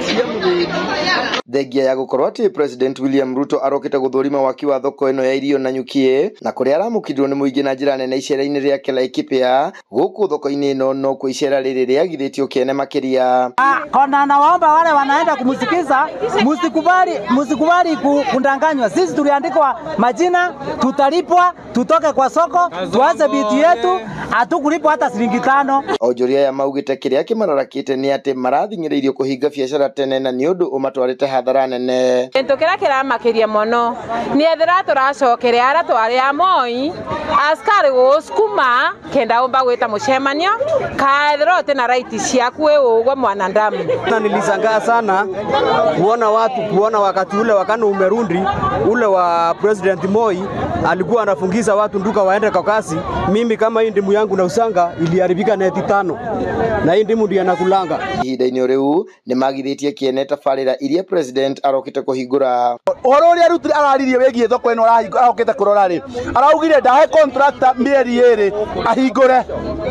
Cia mũgĩri. Thengia ya gũkorwo atĩ President William Ruto arokĩte gũthũrima waki wa thoko ĩno ya irio na nyukie na kũrĩa aramũkĩrirwo nĩ mũingĩ na njĩra nene icera-inĩ rĩake Laikipia gũkũ thoko-inĩ ĩno nokuo icera rĩrĩ rĩagithĩtio kĩene makĩria. Kona nawaomba wale wanaenda kumsikiza, msikubali kundanganywa. Sisi tuliandikwa majina, tutalipwa, tutoke kwa soko, tuanze biti yetu, hatukulipwa hata shilingi 5. Onjoria aya maugĩte kĩrĩa kĩmararakĩte nĩ atĩ marathing'ĩrĩirio kũhinga biacara tene na nĩ ũndũ ũmatwarĩte hathara nene. Kĩndũ kĩrĩa kĩramakiria mũno nĩ ethĩra tũracokere arĩa twarĩ a Moi askari gũgũcukuma kenda ũmba gwĩta mũcemanio kaethĩra ũtĩ na right ciaku wĩ ũguo mwanadamu. Na nilishangaa sana kuona watu kuona wakati ule wakati umerundi ule wa President Moi alikuwa anafungiza watu nduka waende kwa kasi. Mimi kama hii ndimu yangu na usanga iliharibika neti 5 na hii ndimu ndio nakulanga. Ihinda-inĩ rĩu nĩ magithĩtie kĩene tabarĩra iria President arokĩte kũhingũra. Ũhoro ũrĩa Ruto araririe wĩgiĩ thoko ĩno arokĩte kũrora rĩ, araugire ndahe contractor mĩeri 2 ahingũre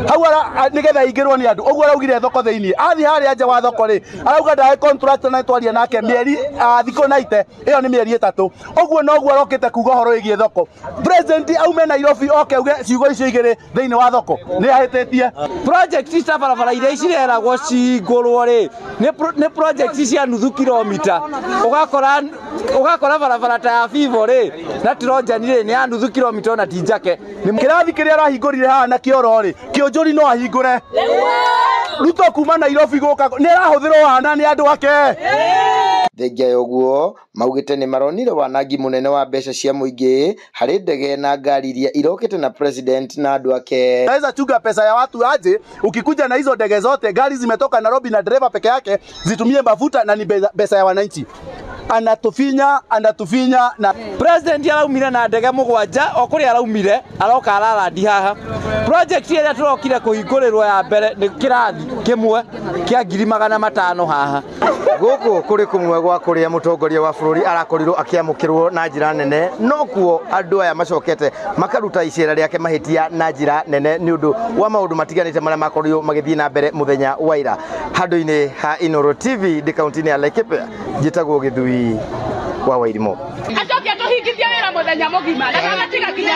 hau nĩgetha aingĩrwo nĩ andũ. Ũguo araugire thoko thĩiniĩ, athiĩ harĩa nja wa thoko rĩ, arauga ndahe contractor na twaria nake mĩeri thikũ 90, ĩyo nĩ mĩeri 3. Ũguo noguo arokĩte kuga ũhoro wĩgiĩ thoko. President aume Nairobi oke auge ciugo icio igĩrĩ thĩiniĩ wa thoko nĩ ahĩtĩtie. Project cia barabara iria cireragwo cihingũrwo rĩ, nĩ project cia nuthu kilomita. Ũgakora barabara ta ya Vivo rĩ na Trojan rĩ nĩ ya nuthu kilomita ona ti njake. Kĩrathi kĩrĩa arahingũrire haha na kĩoro rĩ, kĩũnjũri no ahingũre. Ruto kuma Nairobi gũka nĩ arahũthĩrwo wana nĩ andũ ake. Thengia ya ũguo maugĩte nĩ maronire wanangi mũnene wa mbeca cia mũingĩ harĩ ndege na ngari iria irokĩte na president na andũ ake. Naweza chunga pesa ya watu aje, ukikuja na hizo ndege zote, gari zimetoka Nairobi na dereva peke yake zitumie mafuta na ni pesa ya wananchi. Anatufinya na President araumire na ndege 7 o kũrĩa araumire aroka ararandi haha. Project ĩrĩa tũrokire kũhingũrĩrwo ya mbere nĩ kĩrathi kĩmwe kĩa 500,000 haha. Gũkũ kũrĩ kũmwe gwa kũrĩa mũtongoria wa bũrũri arakorirwo akĩamũkĩrwo na njĩra nene, nokuo andũ aya macokete makaruta icera rĩake mahĩtia na njĩra nene nĩ ũndũ wa maũndũ matiganĩte marĩa makorirwo magĩthiĩ na mbere mũthenya wa ira. Handũ-inĩ ha Inooro TV ndĩ kaunti-inĩ ya Laikipia, njĩtagwo Gĩthui wa Wairimũ. Acoke atũhingithie wĩra mũthenya mũgima na ndagatiga nginya.